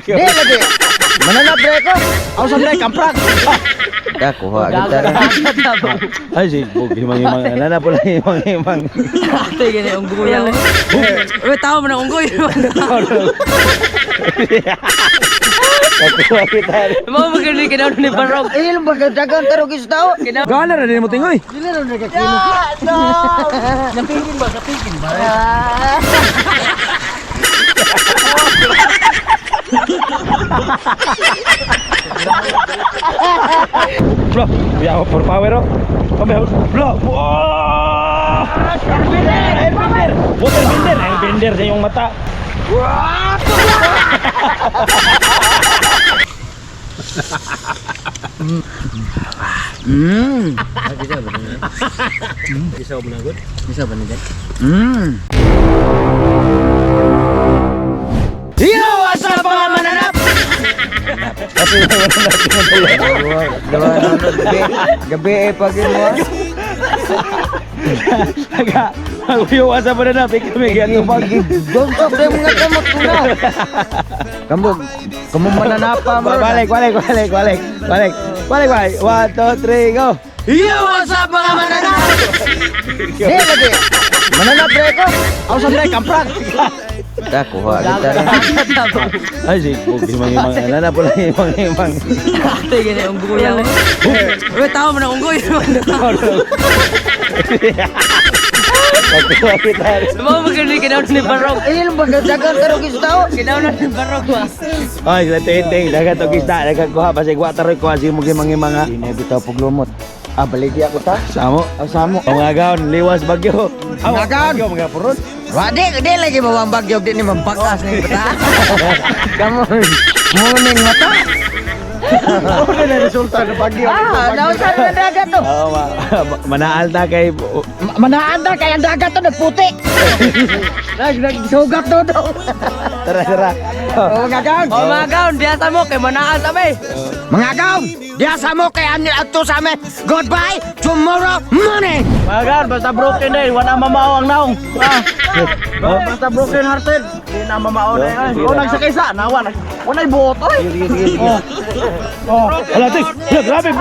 Di lagi. Mananap bre ko. Aw sa bre kamprak. Ta kuha kita. Ay si bug imang imang nana pula imang imang. Ate gini unggoy ako. Uy, tao man ang unggoy. Kakuha kita. Mao magani kinaw ni Barog. Eh, lumba ka dagan tarog isda. Gana ra din mo tingoy. Bro, ya por power oh. Kami, bro. Wow! Airbender, airbender. Water bender, airbender sa iyong mata. Bisa ba ni Mm. Yo, what's up mga mananap? Kasi naman natin ang dalawa. Dalawa na gabi. Gabi eh pag mo. Aga, yo, what's up mananap? Kami gatubag. Don't talk sa mga kamot ko na. Kamu, kamu mananapa mo. Balik, balik, balik, balik, balik, balik, balik. One, two, three, go. Yo, what's up mga mananap? Di lagi. Mananap bre ko. Aw sa bre kamprak. Ta kuha kita. Ay si bug imang imang nana pula imang imang. Ate gini unggoy ako. Uy, tao man ang unggoy. Kakuha kita. Mao magani kinaw ni Barog. Eh, lumba ka dagan tarog isda. Kinaw na ni Barog ba. Ay, sa ting dagat og isda, dagat kuha basig wa taroy kuha si mong imang imang ha. Di na bitaw paglumot. Ah, baligi ako ta. Samo. Ah, samo. Ang agaon, liwas bagyo. Aw, Agaon. bagyo, mga purot. Wa di, di lagi bawang bagyo di ni mampakas ni bata. Kamu muning mata. Ano na resulta ng bagyo? Ah, nausa na dagat to. Oo, manaal ta kay Manaan ta kay ang dagat to nagputi. Nag nagsugat to do. Tara, tara. Oh, mga gaon. Oh, mga gaon, biasa mo kay manaan ta be. Mga gaon, diya sa mo kay ani adto sa amin. Goodbye tomorrow morning. Mga gaon, basta broken day, wala mamao ang naong. Ah. Basta broken hearted, di na mamao na yan. Oh, nagsakay sa, nawa, walay buot, oy. Oh, ala ting. Ala, grabe.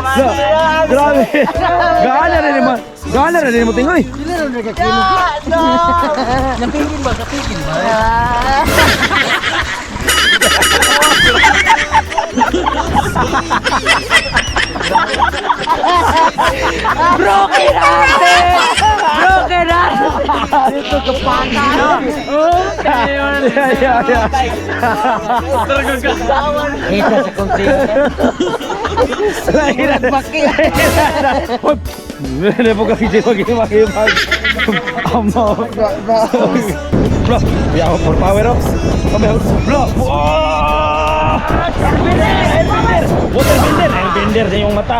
Ala, grabe. Gaana rin mo. Gaana rin mo tingoy. Broken hearted. Broken hearted. Dito kapata. Yeah, yeah. Kita sa konti. Lahi na. Baki. Hoy, Hindi po kami siya mag-imag. Amo. Bro, ya por power oh. Kami, bro. Oh! Airbender, airbender. Water bender, airbender sa iyong mata.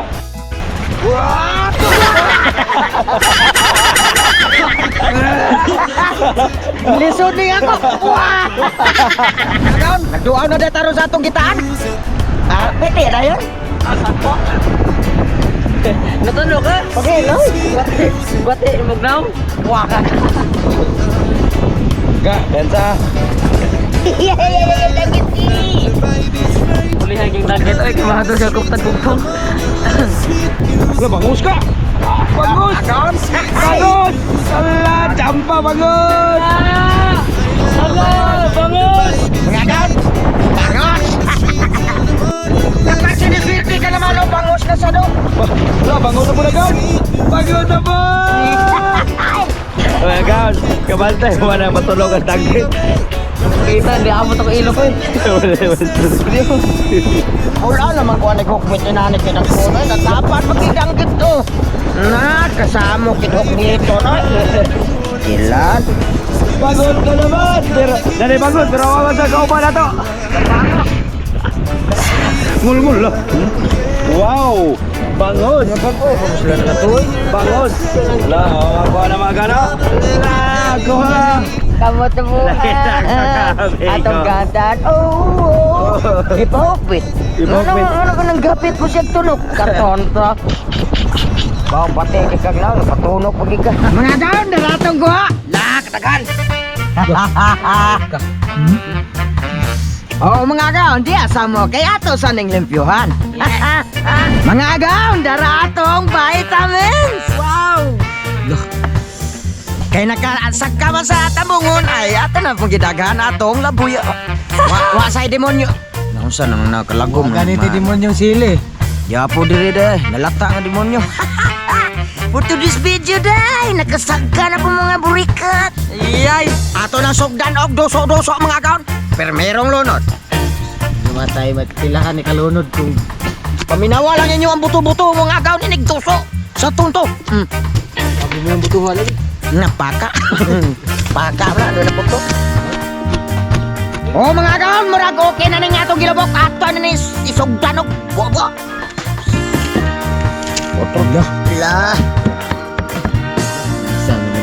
Lisod ni ako. Wah! Gaon, nagduaw na dito sa atong gitaan. Ah, piti na yun. Natunog ka? Okay, no? Bati, bati magnaw. Wa ka. Ga, bensa. Ulihan king dagat oy kumahadol sa kuptag kugtong. Wala, bangus ka! Bangus! Bangus! Ala, campa bangus! Ala, bangus! Mga gaon, bangos! Dapat siniswerte ka naman, oh, bangos na sa do. Wala, bangus na po na gaon! Bangus na po! Mga gaon, kabantay, wala matulog ang tangkit. Kita di amot ako ilok oy. Wala naman ko anay hukmit inanit kay nagpuno. Nagdapat magkidanggit to. Na, kasamo kit hukmito no. Ilan? Bangus na naman! Pero, dali bangus, pero awa sa kauban na to! Ngul-ngul lah. Wow! Bangus! Sila na to. Bangus! Wala, ako na mga gano. Wala, kuha! Kamot na mo. Atong gatan. Oh, oh. Ipahukbit. Ipahukbit. Ano, ano ka nang gapit mo siya tunok? Katonto. Baw pati kay kag naon, patunok pagi ka. Mga daon, daratong guha. La, katagan. Oo, mga agaw, di asa mo kay ato sa ning limpyuhan. Mga agaw, dara atong vitamins. Wow! Kay nakasagka man sa tambungon ay ato na pong gidaghan atong labuyo. Wa say demonyo. Naunsa nang nakalagom Ganito demonyong sili. Yapo diri de, nalata nga demonyo. For today's video day, nakasagka na po mga burikat. Yay! Ato nang sugdan og duso-duso, mga agaw. Permerong lunod. Namatay, magtilahan ni kalunod kung Paminawa lang ninyo ang buto-buto, mga agaw, inigduso sa tunto. Sabi mo yung butuhan lagi. Napaka. Paka wala doon na buto. Oh, mga agaw, murag okay na ning atong gilabok. Ato na ni isugdan og buwa. La.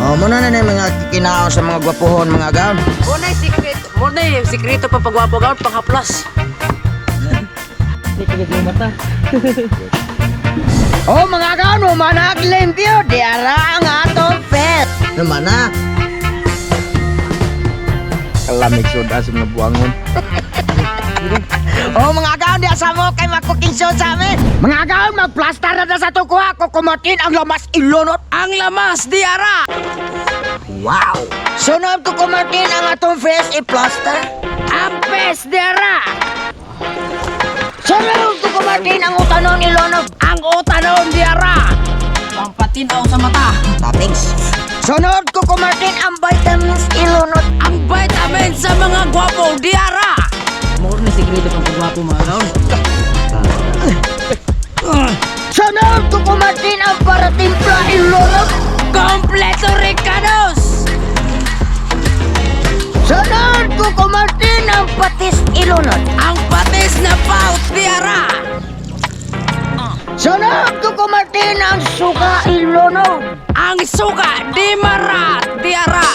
Oh, muna na na yung mga kikinao sa mga gwapuhon, mga agaw. Muna yung secret. Muna yung sekreto pa pagwapo gawin, panghaplas. Oh, mga agaw, numanag limpyo. Di ara ang atong pet. Numana. Kalamig soda sa mga buwangon. Oh, mga agaw, di asa mo kay mag-cooking show sa amin. Mga agaw, magplastar na sa tukuha. Kukumatin ang lamas ilunot. Ang lamas di ara! Wow! Sunod kukumatin ang atong fresh i-plaster. Ang pes di ara! Sunod kukumatin ang utanon ilunod. Ang utanon di ara! Pampatinaw sa mata. Toppings. Sunod kukumatin ang vitamins ilunod. Ang vitamin sa mga gwapo di ara! Muna yung sekreto pang pagwapo, mga gawin. Sunod kukumatin ang para timpla ilunod. Kompleto Ricanos! Sunod kukumatin ang patis ilunod. Ang patis na paut di ara! Sunod kukumatin ang suka ilunod. Ang suka di marat di ara!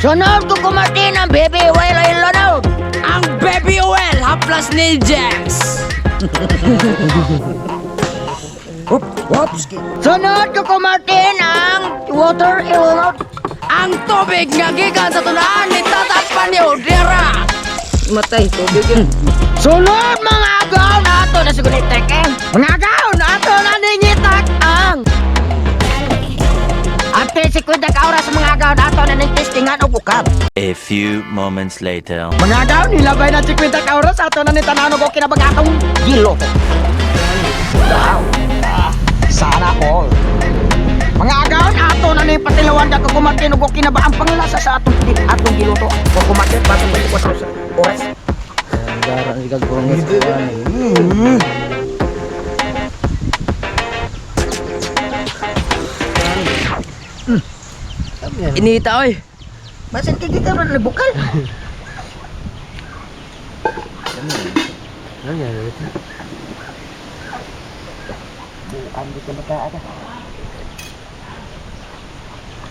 Sunod kukumatin ang baby oil ilunod. Ang baby oil haplas ni James! Oops. Sunod kukumatin ang water ilunod. Ang tubig nga gikan sa tunaan ni Tata Panyo di ara! Matay, tubig yun. Sunod, mga agaw, na ato na siguro itek eh. Mga agaw, na ato na ningitak ang Ate si Kuya oras, mga agaw, na ato na ning testingan og ukab. A few moments later. Mga agaw, nilabay na si Kuya oras ato na ni tanan og okay na bang atong giloto. Wow. Sana all. Mga agaw, ato na ni patilawan ka kumatin og okay na ba ang panglasa sa atong atong giluto. O kumatin pa atong 24 oras. Inita oy. Basan kay kita man nagbukal.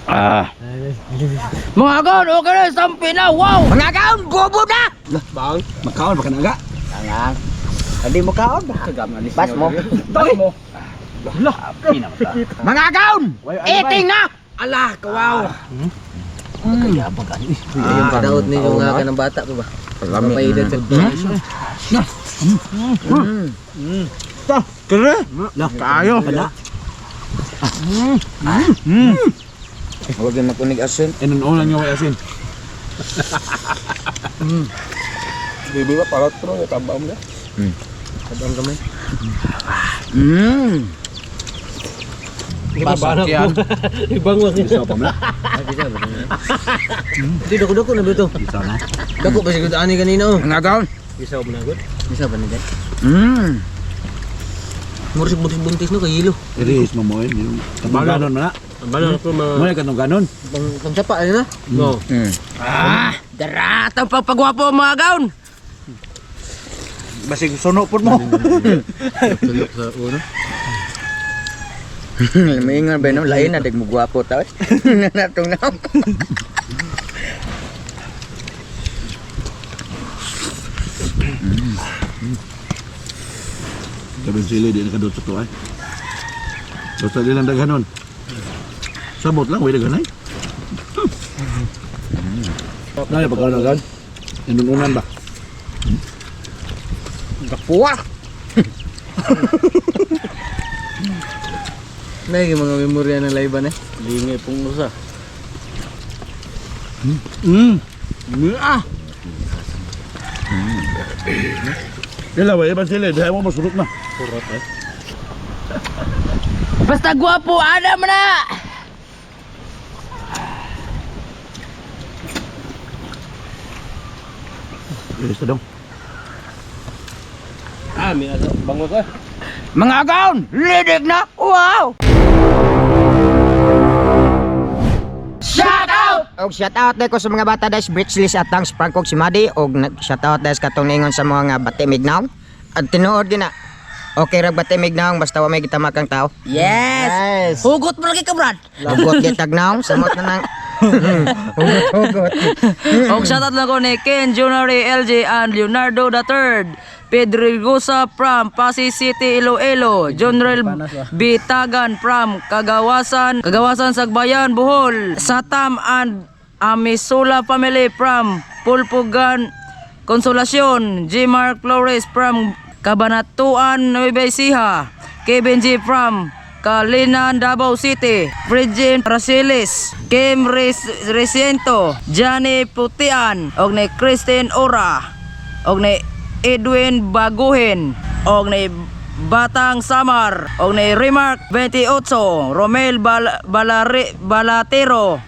Ah. Mga agaw, okay na, sampi na, wow! Mga agaw, bobo na! Makaon ba ka naga? Tangang. Hindi mo kaon ba? Bas mo. Bas mo. Mga agaw! Eating na! Ala, kawaw! Ayun daot ninyo nga ka ng bata ko ba? Papaidad sa Kere. Lah, kaayo. Huwag yung makunig asin. Inununan niyo kay asin. Bibi ba parot pro tabam na. Mmm. Pasok yan. Ibang wag. Isa pa mo. Hindi dako dako na ba ito? Isa na. Dako ba siguro ani kanina oh. Mga agaw. Bisa ba na gud? Bisa ba na dyan? Mmm. Mura sig buntis-buntis no kay hilo. Iris mo mo yun. Katong ganon man na. Bala ko mga Mo katong ganon. pang pangsapa ano na? No. Ah, dara, ang pagpagwapo mga agaw! Basig suno pud mo. Tulok sa uno. Maingon ba no? Lain na, mo gwapo tao. Natong na. Gabi sili di nakadot sa tuay. Basta di lang daghanon. Sabot lang way daghanay. Nay, pagkaon gan. Inununan ba? Gapuwa. Nay, yung mga memorya ng laiban eh. Lingay pong usa. Ah. Ila wa iban sila, dahil mo masurot na. Basta gwapo, ana man na! Isa dong. Ah, may aso. Bangos eh. Mga agaon, lidig na. Wow! Shout out! Og shout out ko sa mga bata guys, Bridgeless at Tangs Prangkog si Madi og shout out guys katong ningon sa mga bati mignaw. At tinuod gina. Okay ra bati mignaw basta wa may gitamakang tao. Yes! Hugot mo lagi ka, Brad! Hugot gitag naong samot na nang hugot hugot. Og shoutout lang ko ni Ken Junary LJ and Leonardo the Third. Pedrigosa from Pasig City, Iloilo. Jonrel Bitagan from Kagawasan, Kagawasan Sagbayan, Bohol. Satam and Amisula family from Pulpugan, Consolacion. G. Mark Flores from Cabanatuan, Nueva Ecija. Kevin G. from Kalinan, Davao City, Virgin Rasilis, Kim Resiento, Johnny Putian, og ni Christine Ora, og ni Edwin Baguhin, og ni Batang Samar, og ni Remark 28, Romel Balatero,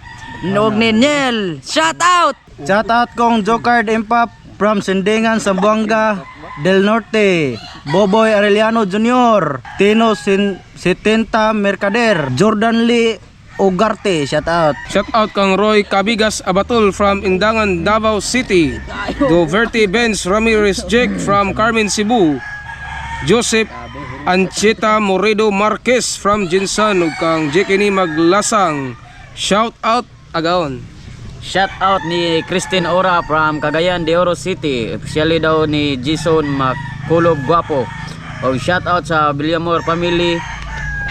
og ni Niel. Shout out! Shout out kong Jokard Impap from Sindingan, Zamboanga del Norte. Boboy Arellano Jr., Tino Setenta Mercader, Jordan Lee Ugarte, shout out. Shout out kang Roy Cabigas Abatul from Indangan, Davao City. Doverte Benz Ramirez Jack from Carmen, Cebu. Joseph Ancheta Moredo Marquez from Jinsan ug kang Jekini Maglasang. Shout out agaon. Shout out ni Christine Ora from Cagayan de Oro City. Officially daw ni Jason Makulob Guapo. O shout out sa Villamor family,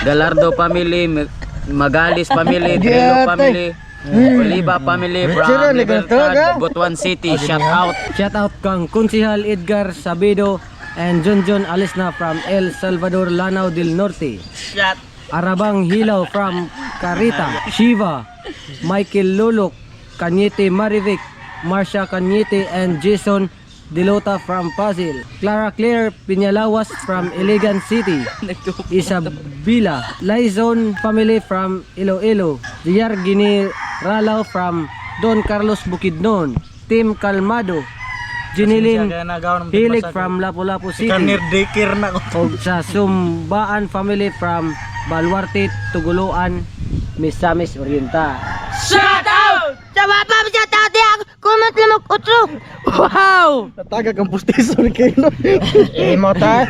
Galardo family, Magalis family, Trillo family, Oliva family from Libertad, Butuan City. Shout out. Shout out kang Konsihal Edgar Sabido and John John Alisna from El Salvador, Lanao del Norte. Shout. Arabang Hilaw from Carita, Shiva, Michael Lulok, Cañete Marivic, Marsha Cañete and Jason Delota from Pasil, Clara Claire Piñalawas from Iligan City, Isabela, Lizon family from Iloilo, Diyar Gini Ralaw from Don Carlos Bukidnon, Tim Calmado, Jinilin Hilig from Lapu-Lapu City, Dikir na ko. og sa Sumbaan family from Baluarte, Tuguluan, Misamis Oriental. Shout out! Sa wapa shout out diha kumot lamok utro. Wow! Nataga kang pustiso ni Keno. Imo ta.